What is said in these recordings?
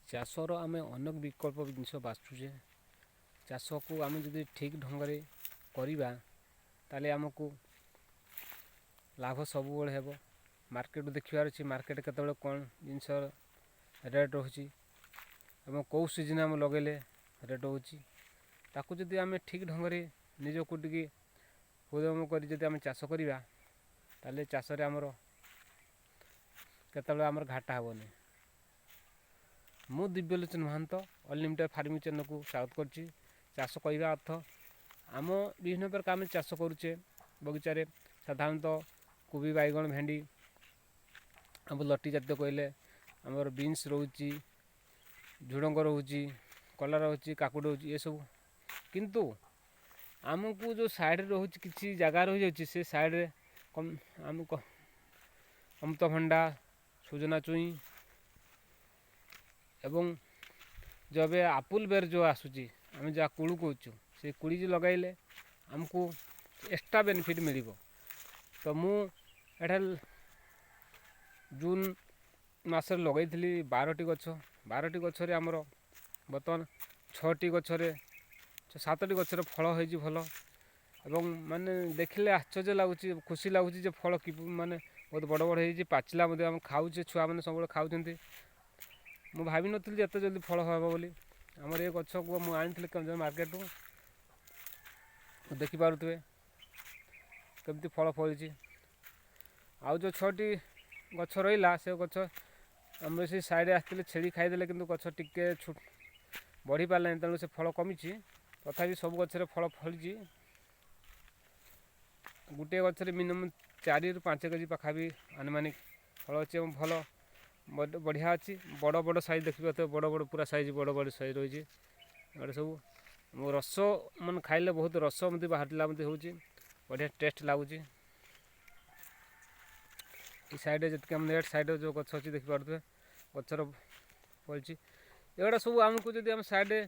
ଚାଷର ଆମେ ଅନେକ ବିକଳ୍ପ ଜିନିଷ ବାଛୁଛେ। ଚାଷକୁ ଆମେ ଯଦି ଠିକ୍ ଢଙ୍ଗରେ କରିବା, ତାହେଲେ ଆମକୁ ଲାଭ ସବୁବେଳେ ହେବ। ମାର୍କେଟକୁ ଦେଖିବାର ଅଛି, ମାର୍କେଟ କେତେବେଳେ କ'ଣ ଜିନିଷ ରେଟ୍ ରହୁଛି ଏବଂ କେଉଁ ସିଜନ୍ ଆମେ ଲଗାଇଲେ ରେଟ୍ ରହୁଛି। ତାକୁ ଯଦି ଆମେ ଠିକ୍ ଢଙ୍ଗରେ ନିଜକୁ ଟିକେ ଉଦ୍ୟମ କରି ଯଦି ଆମେ ଚାଷ କରିବା, ତାହେଲେ ଚାଷରେ ଆମର କେତେବେଳେ ଆମର ଘାଟା ହେବନି। ମୁଁ ଦିବ୍ୟଲୋଚନ ମହାନ୍ତ, ଅନଲିମିଟେଡ଼ ଫାର୍ମିଂ ଚ୍ୟାନେଲକୁ ସ୍ୱାଗତ କରୁଛି। ଚାଷ କହିବା ଅର୍ଥ ଆମ ବିଭିନ୍ନ ପ୍ରକାର ଆମେ ଚାଷ କରୁଛେ ବଗିଚାରେ। ସାଧାରଣତଃ କୋବି, ବାଇଗଣ, ଭେଣ୍ଡି, ଆମ ଲଟି ଜାତୀୟ କହିଲେ ଆମର ବିନ୍ସ ରହୁଛି, ଝୁଡ଼ଙ୍ଗ ରହୁଛି, କଲରା ରହୁଛି, କାକୁଡ଼ି ରହୁଛି, ଏସବୁ। କିନ୍ତୁ ଆମକୁ ଯେଉଁ ସାଇଡ଼ରେ ରହୁଛି, କିଛି ଜାଗା ରହିଯାଉଛି, ସେ ସାଇଡ଼ରେ ଆମକୁ ଅମୃତଭଣ୍ଡା, ସୁଜନା ଛୁଇଁ ଏବଂ ଯେଉଁ ଏବେ ଆପୁଲ ବେର୍ ଯେଉଁ ଆସୁଛି, ଆମେ ଯାହା କୁଳୁ କହୁଛୁ, ସେ କୁଳି ଯେଉଁ ଲଗାଇଲେ ଆମକୁ ଏକ୍ସଟ୍ରା ବେନିଫିଟ୍ ମିଳିବ। ତ ମୁଁ ଏଠାରେ ଜୁନ୍ ମାସରେ ଲଗାଇଥିଲି 12ଟି ଗଛ। 12ଟି ଗଛରେ ଆମର ବର୍ତ୍ତମାନ 6ଟି ଗଛରେ, 7ଟି ଗଛରେ ଫଳ ହେଇଛି ଭଲ। ଏବଂ ମାନେ ଦେଖିଲେ ଆଶ୍ଚର୍ଯ୍ୟ ଲାଗୁଛି, ଖୁସି ଲାଗୁଛି ଯେ ଫଳ କି ମାନେ ବହୁତ ବଡ଼ ବଡ଼ ହେଇଛି, ପାଚିଲା ମଧ୍ୟ ଆମେ ଖାଉଛେ, ଛୁଆମାନେ ସବୁବେଳେ ଖାଉଛନ୍ତି। ମୁଁ ଭାବିନଥିଲି ଯେ ଏତେ ଜଲ୍ଦି ଫଳ ହେବ ବୋଲି। ଆମର ଏ ଗଛକୁ ମୁଁ ଆଣିଥିଲି କେଉଁଝର ମାର୍କେଟରୁ। ଦେଖିପାରୁଥିବେ କେମିତି ଫଳ ଫଳିଛି। ଆଉ ଯେଉଁ 6ଟି ଗଛ ରହିଲା, ସେ ଗଛ ଆମର ସେ ସାଇଡ଼ରେ ଆସିଥିଲେ, ଛେଳି ଖାଇଦେଲେ, କିନ୍ତୁ ଗଛ ଟିକେ ବଢ଼ି ପାରିଲାନି, ତେଣୁ ସେ ଫଳ କମିଛି। ତଥାପି ସବୁ ଗଛରେ ଫଳ ଫଳିଛି। ଗୋଟିଏ ଗଛରେ ମିନିମମ୍ 4ରୁ 5 କେଜି ପାଖାପାଖି ଆନୁମାନିକ ଫଳ ଅଛି ଏବଂ ଭଲ ବଢ଼ିଆ ଅଛି। ବଡ଼ ବଡ଼ ସାଇଜ୍ ଦେଖିପାରୁଥିବେ, ବଡ଼ ବଡ଼ ପୁରା ସାଇଜ୍, ବଡ଼ ବଡ଼ ସାଇଜ୍ ରହିଛି। ଏଗୁଡ଼ା ସବୁ ମୋ ରସ ମାନେ ଖାଇଲେ ବହୁତ ରସ ଏମିତି ବାହାରିଲା ଏମିତି ହେଉଛି, ବଢ଼ିଆ ଟେଷ୍ଟ ଲାଗୁଛି। ଏଇ ସାଇଡ଼ରେ ଯେତିକି ଆମ ନେଟ୍ ସାଇଡ଼ରେ ଯେଉଁ ଗଛ ଅଛି ଦେଖିପାରୁଥିବେ, ଗଛର ଫଳିଛି। ଏଗୁଡ଼ା ସବୁ ଆମକୁ ଯଦି ଆମେ ସାଇଡ଼ରେ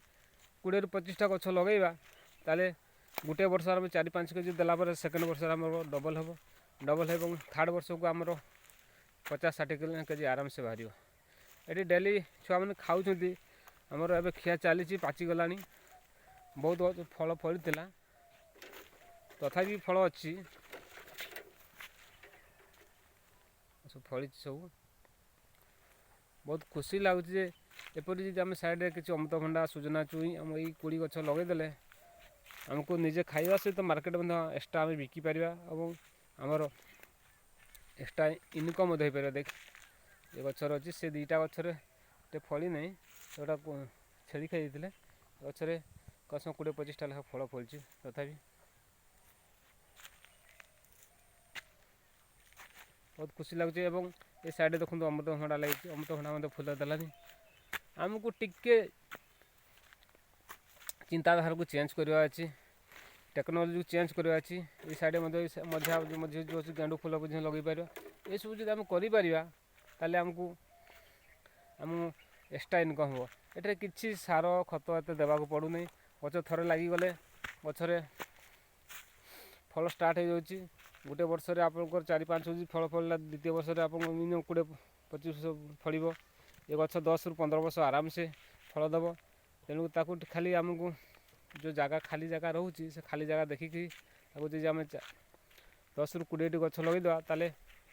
20ରୁ 25ଟା ଗଛ ଲଗାଇବା, ତାହେଲେ ଗୋଟିଏ ବର୍ଷରେ ଆମେ 4-5 କେଜି ଦେଲା ପରେ ସେକେଣ୍ଡ ବର୍ଷରେ ଆମର ଡବଲ୍ ହେବ, ଡବଲ୍ ହେବ ଏବଂ ଥାର୍ଡ଼ ବର୍ଷକୁ ଆମର 50-60 କେଜି ଆରାମସେ ବାହାରିବ। ଏଠି ଡେଲି ଛୁଆମାନେ ଖାଉଛନ୍ତି। ଆମର ଏବେ ଖିଆ ଚାଲିଛି, ପାଚିଗଲାଣି, ବହୁତ ଫଳ ଫଳିଥିଲା, ତଥାପି ଫଳ ଅଛି, ସବୁ ଫଳିଛି ସବୁ। ବହୁତ ଖୁସି ଲାଗୁଛି ଯେ ଏପରି ଯଦି ଆମେ ସାଇଡ଼ରେ କିଛି ଅମୃତଭଣ୍ଡା, ସୁଜନା ଛୁଇଁ, ଆମ ଏଇ କୋଳି ଗଛ ଲଗାଇଦେଲେ ଆମକୁ ନିଜେ ଖାଇବା ସହିତ ମାର୍କେଟ ମଧ୍ୟ ଏକ୍ସଟ୍ରା ଆମେ ବିକିପାରିବା ଏବଂ ଆମର ଏକ୍ସଟ୍ରା ଇନକମ୍ ମଧ୍ୟ ହେଇପାରିବ। ଦେଖ, ଏ ଗଛରେ ଅଛି, ସେ 2ଟା ଗଛରେ ଟିକେ ଫଳି ନାହିଁ, ସେଗୁଡ଼ା ଛେଳି ଖାଇ ଦେଇଥିଲେ। ଗଛରେ କମ 20-25ଟା ଲେଖା ଫଳ ଫଳିଛି। ତଥାପି ବହୁତ ଖୁସି ଲାଗୁଛି। ଏବଂ ଏ ସାଇଡ଼ରେ ଦେଖନ୍ତୁ ଅମୃତଭଣ୍ଡା ଲାଗିଛି, ଅମୃତଭଣ୍ଡା ମଧ୍ୟ ଫୁଲ ଦେଲାନି। ଆମକୁ ଟିକେ ଚିନ୍ତାଧାରାକୁ ଚେଞ୍ଜ କରିବାର ଅଛି, ଟେକ୍ନୋଲୋଜିକୁ ଚେଞ୍ଜ କରିବାର ଅଛି। ଏଇ ସାଇଡ଼ରେ ମଧ୍ୟ ମଝା ମଝି ଯେଉଁ ଅଛି, ଗେଣ୍ଡୁ ଫୁଲ ମଧ୍ୟ ଲଗାଇ ପାରିବା। ଏସବୁ ଯଦି ଆମେ କରିପାରିବା, ତାହେଲେ ଆମକୁ ଏକ୍ସଟ୍ରା ଇନକମ୍ ହେବ। ଏଠାରେ କିଛି ସାର ଖତ ଏତେ ଦେବାକୁ ପଡ଼ୁନି। ଗଛ ଥରେ ଲାଗିଗଲେ ଗଛରେ ଫଳ ଷ୍ଟାର୍ଟ ହେଇଯାଉଛି। ଗୋଟେ ବର୍ଷରେ ଆପଣଙ୍କର 4-5 କେଜି ଫଳ ଫଳିଲା, ଦ୍ୱିତୀୟ ବର୍ଷରେ ଆପଣଙ୍କ ମିନିମମ୍ 20-25 ଫଳିବ। ଏ ଗଛ 10ରୁ 15 ବର୍ଷ ଆରାମସେ ଫଳ ଦେବ। ତେଣୁ ତାକୁ ଖାଲି ଆମକୁ ଯେଉଁ ଜାଗା ଖାଲି ଜାଗା ରହୁଛି, ସେ ଖାଲି ଜାଗା ଦେଖିକି ତାକୁ ଯଦି ଆମେ 10ରୁ 20ଟି ଗଛ ଲଗାଇଦେବା, ତାହେଲେ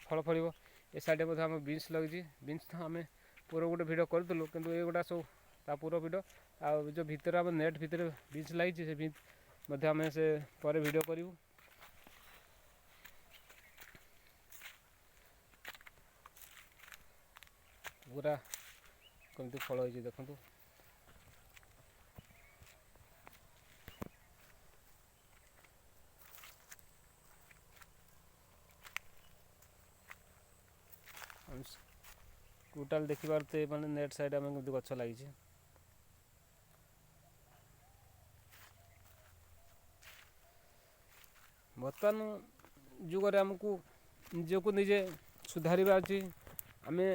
ଫଳ ଫଳିବ। ଏ ସାଇଡ଼ରେ ମଧ୍ୟ ଆମେ ବିନ୍ସ ଲଗେଇଛି। ବିନ୍ସ ତ ଆମେ ପୂର୍ବ ଗୋଟେ ଭିଡ଼ିଓ କରିଥିଲୁ, କିନ୍ତୁ ଏଗୁଡ଼ା ସବୁ ତା ପୂର୍ବ ଭିଡ଼ିଓ। ଆଉ ଯେଉଁ ଭିତରେ ଆମ ନେଟ୍ ଭିତରେ ବିନ୍ସ ଲାଗିଛି, ସେ ବିନ୍ସ ମଧ୍ୟ ଆମେ ସେ ପରେ ଭିଡ଼ିଓ କରିବୁ। ପୁରା କେମିତି ଫଳ ହେଇଛି ଦେଖନ୍ତୁ। ଟୋଟାଲ୍ ଦେଖିପାରୁଥିବେ, ମାନେ ନେଟ୍ ସାଇଡ଼୍ ଆମେ କେମିତି ଗଛ ଲାଗିଛି। ବର୍ତ୍ତମାନ ଯୁଗରେ ଆମକୁ ନିଜକୁ ନିଜେ ସୁଧାରିବା ଅଛି। ଆମେ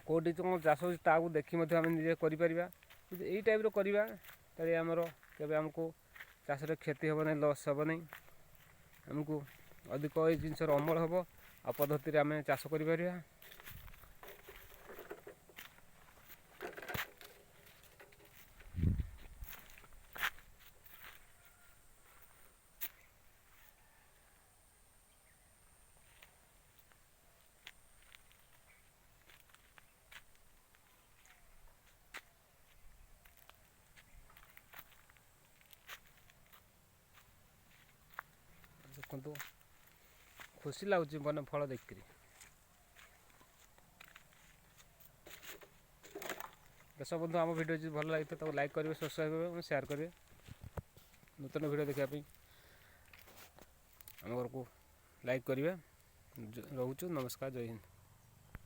କେଉଁଠି କ'ଣ ଚାଷ ହେଉଛି ତାହାକୁ ଦେଖି ମଧ୍ୟ ଆମେ ନିଜେ କରିପାରିବା। ଯଦି ଏଇ ଟାଇପ୍ର କରିବା, ତାହେଲେ ଆମର କେବେ ଆମକୁ ଚାଷରେ କ୍ଷତି ହେବ ନାହିଁ, ଲସ୍ ହେବ ନାହିଁ। ଆମକୁ ଅଧିକ ଏଇ ଜିନିଷର ଅମଳ ହେବ ଆଉ ପଦ୍ଧତିରେ ଆମେ ଚାଷ କରିପାରିବା। ଦେଖନ୍ତୁ, ଖୁସି ଲାଗୁଛି ମାନେ ଫଳ ଦେଖିକିରି। ଦର୍ଶକ ବନ୍ଧୁ, ଆମ ଭିଡ଼ିଓ ଯଦି ଭଲ ଲାଗିଥିବ, ତାକୁ ଲାଇକ୍ କରିବେ, ସବସ୍କ୍ରାଇବ୍ କରିବେ ଏବଂ ସେୟାର କରିବେ। ନୂତନ ଭିଡ଼ିଓ ଦେଖିବା ପାଇଁ ଆମ ଘରକୁ ଲାଇକ୍ କରିବେ। ରହୁଛୁ, ନମସ୍କାର, ଜୟ ହିନ୍ଦ।